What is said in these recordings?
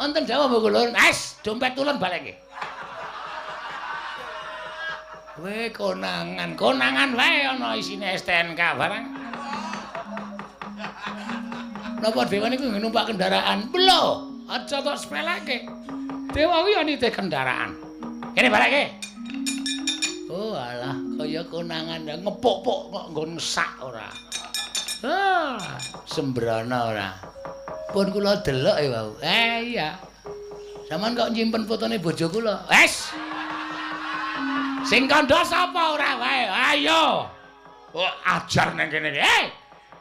Wonten dawuh Bu Kulun. Wes, dompet ulun balekke. Kowe konangan, konangan wae ana isine STNK barang. Napa dewa niku numpak kendaraan? Lho, aja tok sepeleke. Dewa kuwi ya nitih kendaraan. Kene balekke. Oh alah, kaya konangan ngepuk-puk kok nggon sak ora. Ah, sembrana ora. Pun kula delok ya wau. Iya. Sampeyan kok nyimpen fotone bojo kula? Wes. Sing kandha sapa ora wae? Ayo. Oh, ajar nang kene iki. Hei.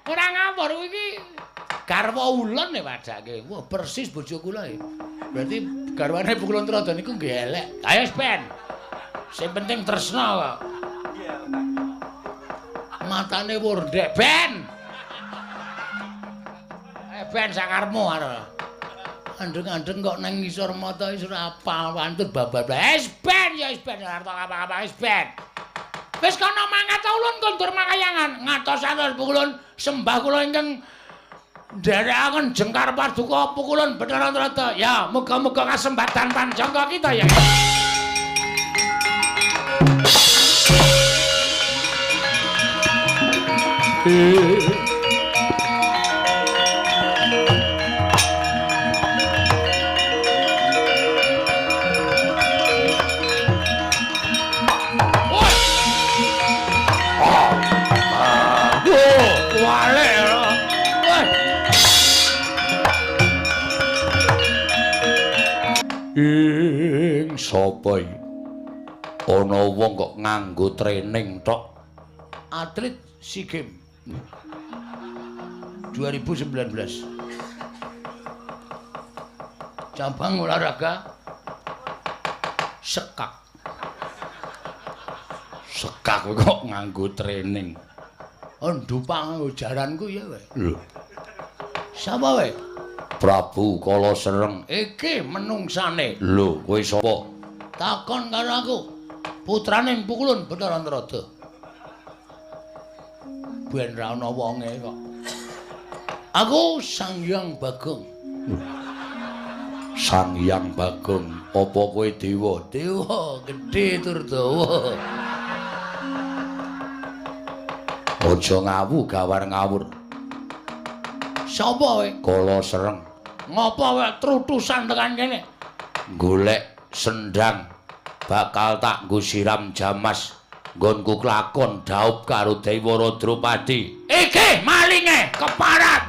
Ora ngawur iki garwa ulun e padake. Wah, persis bojo kula e. Berarti garwane Pukulun Trada niku nggih elek. Ayo wis ben. Sing penting tresna kok. Matane wurdek ben. Ben sakarmu arep. Andeng-andeng kok nang ngisor mata wis ora apal wantut babar. Wis ben ya wis ben ora tok apa-apa wis ben. Wis kono mangkat ulun kondur makayangan. Ngatos-atos Pukulun sembah kula ingkang nderekaken jengkar paduka Pukulun Bathara Trada. Ya, muga-muga kasembatan panjangka kita ya. Ing sapa iki? Ana wong kok nganggo training tok. Atlet SEA Games 2019. Cabang olahraga sekak. Sekak kok nganggo training. Oh, ndupak nganggo jaranku ya wae. Lho. Sapa wae? Prabu Kala Sereng. Iki menungsane. Lho, kowe sapa? Takon karo aku. Putrane Pukulun Bathara Trada. Ben ra ana wonge kok. Aku Sang Hyang Bagong. Sang Hyang Bagong, apa kowe dewa? Dewa gedhe tur dawa. Aja ngawu gawar ngawur. Sapa kowe? Kala Sereng. Ngopo kowe trutusan tekan kene? Golek sendang bakal tak nggo siram jamas nggonku klakon dhaup karo Dewara Drupadi. Iki malinge keparat.